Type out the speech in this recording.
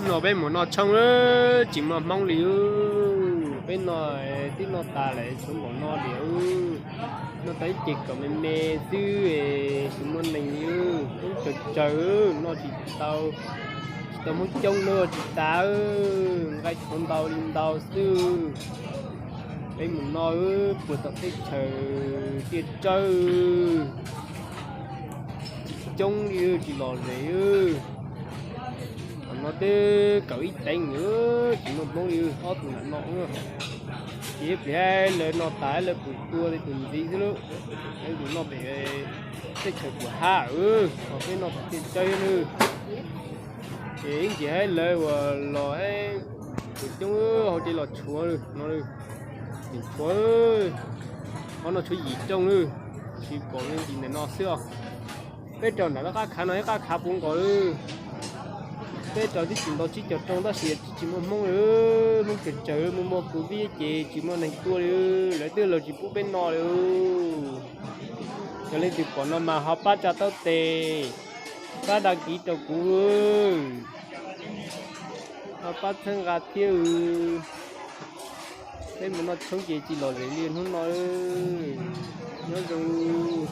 No peb mus noj tshoob, tsis muaj hmoob li. Peb no twb noj tas lawm, tshuav npaum no li. Noj tau ib ce kom me me xwb, tsis muaj neeg li. Hmoob tsawg tsawg, noj tsis tau, tsis tau hmoob coob na, tsis tas, nqaij tshuav ntau li ntau xwb. Peb mus noj puag tom teb chaws tiaj tsawb, tsis coob li, tsis lom zem. Qhov no twb kaum ib teev, tsis muaj hmoob li, ob tug nram no. Ces plis lawv noj tas lawv pum tua li tus ntxiv xwb lauj. Peb mus noj pem teb chaws puas hab, ho peb noj tom tiaj tsawb nawb. Ces ib ntsis hais lawv uas los, tus coob hauv ces los tshuav no, tseem tshuav, qhov no tshuav yim rooj nawb, tsis pom me ntsis ntawm no xwb os. Peb rau nram lub qab khav no ib qab khav puv nkaus lawm. Peb rau twb tsis nto tsib caug rooj tab sis twb tsis muaj hmoob li. Hmoob tsawg tsawg, muaj muaj covid ces tsis muaj neeg tuaj li, lawv twb los tsis pub peb noj li. Yog leej twg pom no mas ho pab tsa taub tes, pab dag kiv rau kuv, ho pab txhawb nqa thiab. Peb mus noj tshoob ces tsis lom zem li hnub no. Nyob zoo.